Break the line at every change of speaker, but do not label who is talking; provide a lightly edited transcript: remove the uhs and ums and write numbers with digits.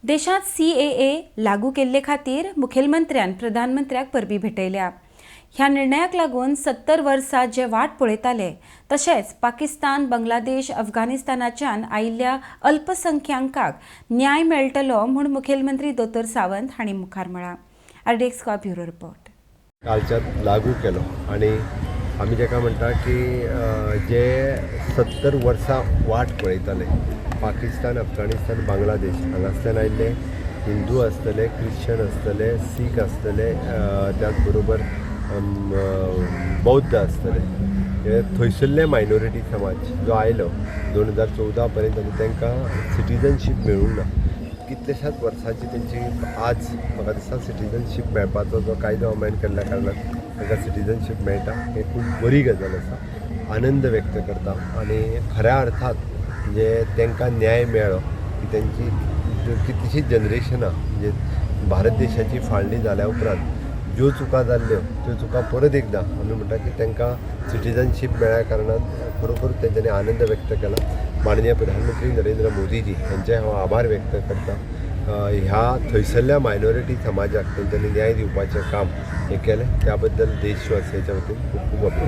देशांत सीएए लागू केल्ले खातीर मुखेलमंत्र्यान प्रधानमंत्र्याक परबीं भेटयल्या. ह्या निर्णयाक लागून 70 वर्सां जे वाट पळयताले तशेंच पाकिस्तान, बांगलादेश, अफगाणिस्तानाच्यान आयिल्ल्या अल्पसंख्यांकांक न्याय मेळटलो म्हूण मुखेलमंत्री दोतोर सावंत हांणी मुखार म्हळां. RDX Goa bureau report.
कालच्यान लागू केलो आनी आमी जेका म्हणटा की जे 70 वर्सां वाट पळयताले पाकिस्तान, अफगाणिस्तान, बांगलादेश हांगासल्यान आयिल्ले हिंदू आसतले, क्रिश्चन आसतले, सीख आसतले, त्याच बरोबर बौद्ध आसतले, हे थंयसरले मायनॉरिटी समाज जो आयलो 2014 पर्यंत आनी तांकां सिटीजनशीप मेळूंक ना. कितल्याशाच वर्सांची तेंची आज म्हाका दिसता सिटीजनशीप मेळपाचो जो कायदो अमेंड केल्ल्या कारणान तांकां सिटीजनशीप मेळटा. हें खूब बरी गजाल आसा, आनंद व्यक्त करता आनी खऱ्या अर्थात म्हणजे तांकां न्याय मेळ्ळो की तेंची कितलीशींच जनरेशनां म्हणजे भारत देशाची फाळणी जाल्या उपरांत ज्यो चुका जाल्ल्यो त्यो चुका परत एकदां आमी म्हणटा की तांकां सिटीजनशीप मेळ्ळ्या कारणान खरोखर तेंच्यांनी आनंद व्यक्त केला. माननीय प्रधानमंत्री नरेंद्र मोदीजी हांचे हांव आभार व्यक्त करता. ह्या थंयसरल्या मायनॉरिटी समाजाक तेंच्यांनी न्याय दिवपाचें काम हें केलें त्या बद्दल देशवासियांच्या वतीन खूब खूब अभिनंदन.